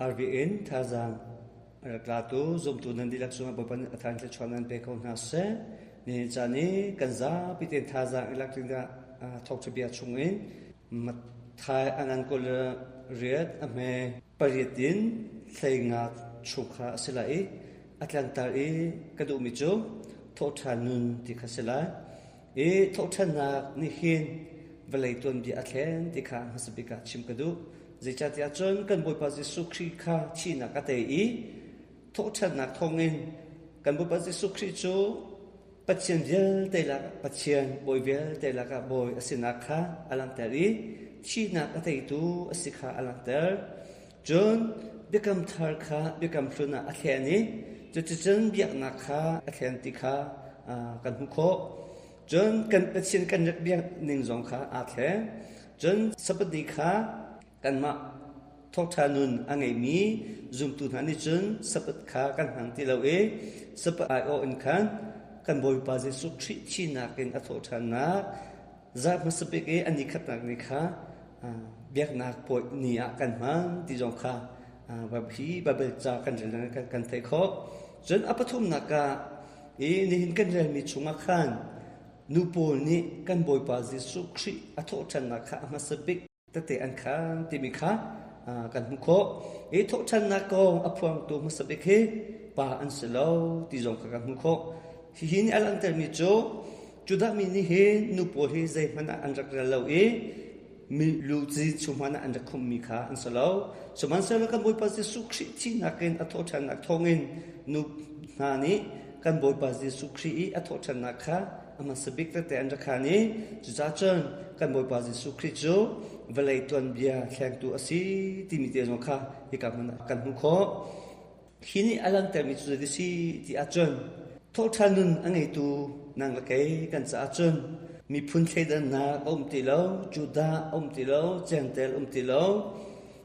RVN thazaang a rak tlatu zumtu nan dihlak cungah Bawipa nih a than thluachuah nan pe ko hna seh. Nihin caan i kan zapi tein thazaang i lak dingah thawngṭha bia chungin Matthai a ngan 28 a hme pariat in hleinga chung kha a si lai i a tlangtar i ka duhmi cu thawhṭhan nun ti kha si lai. I thawhṭhannak nih hin vawlei tuanbia a thlen ti kha hmasa bik ah chim ka duh. Zeicahtiah cun kan Bawipa Jesuh Khrih kha thihnak a tei i thawhṭhannak thawngin kan Bawipa Jesuh Khrih cu Pathian vialte lakah Pathian bawi vialte lakah bawi a sinak kha a langhter i thihnak a teitu a si kha a langhter. Cun biakam thar kha biakam hlun ah a thlen i cuticun biaknak kha a thlen ti kha kan hmuh khawh. Cun kan Pathian kan rak biak ning zong kha aa thleng. Cun Sabbath ni kha kanmah thawngṭha nun a ngeimi zumtu hna nih cun Sabbath kha kan hmang ti lo i Sabbath aiawh in khan kan Bawipa Jesuh Khrih thihnak in a thawhṭhannak zarh hmasa bik i a ni khatnak ni kha biaknak puai ni ah kan hman ti zong kha hi Baibal ca kan rel kan theih khawh. Cun a pathumnak ah i nihin kan relmi chungah khan nu pawl nih kan Bawipa Jesuh Khrih a thawhṭhannak kha a hmasa bik tete an khan timi kha kan hmuh khawh. I thawhṭhannak kong a phuangtu hmasa bik hi pa an si lo ti zong kha kan hmuh khawh. Hihi nih a langhtermi cu Judah mi nih hin nu pawl hi zeihmanh ah an rak rel lo i milu cin chung hmanh ah an rak khumhmi kha an si lo. Sihmanhsehlaw kan Bawipa Jesuh Khrih thihnak in a thawhṭhannak thawngin nu hna nih kan Bawipa Jesuh Khrih i a thawhṭhannak kha a hmasa bik tete an rak khan i cucaah cun kan Bawipa Jesuh Khrih cu vawlei tuanbia thlengtu a si timi te zong kha hika hmun ah kan hmuh khawh. Hi nih a langhtermi cu zei si ti ahcun thawhṭhan nun a ngeitu nang le kei kan caah cun miphun thleidannak a um ti lo, Judah a um ti lo, Jentail um ti lo,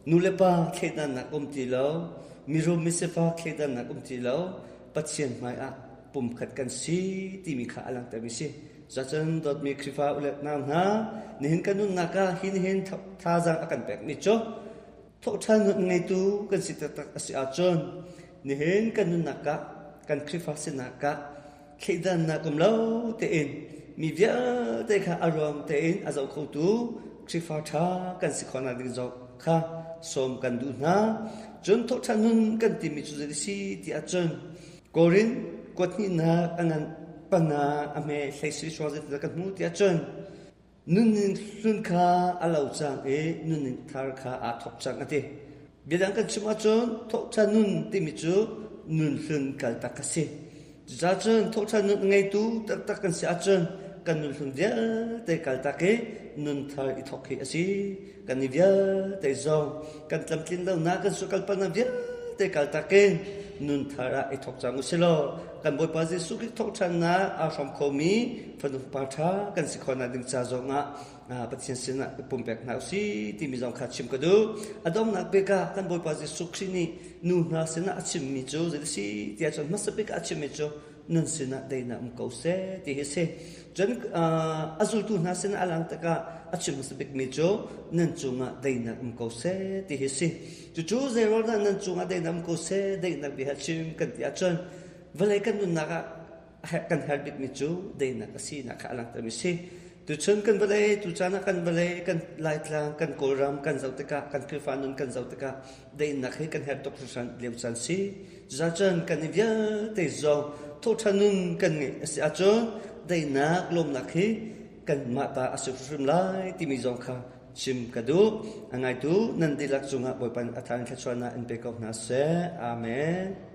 nu le pa thleidannak um ti lo, mirum misifak thleidannak um ti lo, Pathian hmaiah pumkhat kan si timi kha a langhtermi si. Cucun dawtmi Khrihfa u le nau hna, nihin kan nunnak ah hi nihin thazaang a kan pekmi cu thawhṭhan nun ngeitu kan si taktak a si ahcun nihin kan nunnak ah kan Khrihfa sinak ah thleidannak um lo tein mi vialte kha a ruang tein a zoh khotu Khrihfa ṭha kan si khawhnak ding zong kha sawm kan duh hna. Cun thawhṭhan nun kan timi cu zei si ti ahcun Korin kuathnihnak a ngan panga a hme hlei sui suang zeitindah kan hmu ti ahcun Nunning hlun kha a lo cang i nunning thar kha aa thawk cang a ti. Biadang kan chim ahcun thawhṭhan nun timi cu nun hlun kaltak a si. Cucaah cun thawhṭhan nun a ngeitu taktak kan si ahcun kan nun hlun vialte kaltak i nun thar i thawk hi a si. Kan i vialte zong kan tlamtlin lonak kan sualkalpalnak vialte kaltak in nun thar ah i thawk cang u si law kan Bawipa Jesuh Khrih thawhṭhannak aa hrawm khomi fanu fapa ṭha kan si khawhnak ding ca zongah Pathian sinah i pumpek hna usih timi zong kha chim ka duh. A donghnak bik ah kan Bawipa Jesuh Khrih nih nu hna sinah a chimmi cu zei a si tiah cun hmasa bik ah a chimmi cu nan sinah daihnak um ko seh ti hi a si. Cun a zultu hna sinah a lang tikah a chim hmasa bikmi cu nan cungah daihnak um ko seh ti hi a si. Cucu zeiruang dah nan cungah daihnak um ko seh daihnak bia chim kan ti ahcun vawlei kan nunnak ah kan herh bikmi cu daihnak a sinak kha a langhtermi si. Tuchun kan vawlei, tucaan ah kan vawlei, kan Laitlang, kan Kawlram kan zoh tikah, kan Khrihfa nun kan zoh tikah daihnak hi kan herh tuk hringhran lio caan si. Cucaah kan i vialte zong thawhṭhan nun kan ngeih a si ahcun daihnak, lawmnak hi kanmah ta a si hrimhrim lai timi zong kha chim ka duh. A ngaitu nan dihlak cungah Bawipa nih a tha in thluachuahnak in pe ko hna seh. Amen.